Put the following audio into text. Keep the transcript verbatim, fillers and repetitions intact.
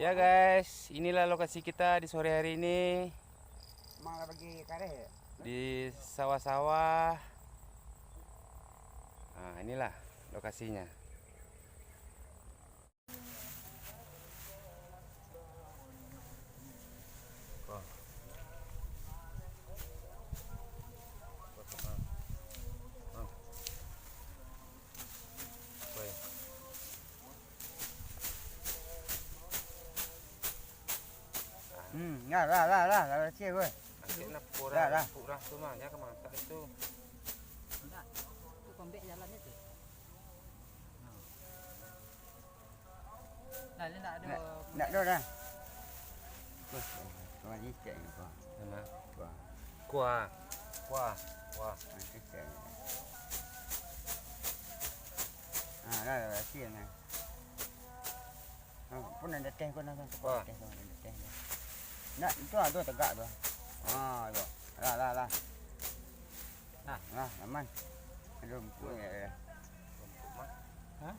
Ya guys, inilah lokasi kita di sore hari ini. Di sawah-sawah. Nah, inilah lokasinya. Hmm, lah, lah, lah, lah, lah, lah, cik, weh. Angkek nak Lah, lah. Kurang tu mah, nya ka masak itu. Indak, tu kombek jalan itu. Nah, ini indak ada. Nak, nak dah dah. Weh, tuan ni cek ni, tuan. Mana? Tuan. Kuah. Kuah. Kuah. Nanti cek ni. Ah, dah, dah, dah, siap ni. Ha, pun nan dateh ko nan, ko Wah. Dateh ko nan dateh ko. Nak, itu ado tagak tu. Ha, tu. Lah, lah, lah. Nah. Lah, aman. Aduh, empuk ya, ya. Empuk mah. Ha?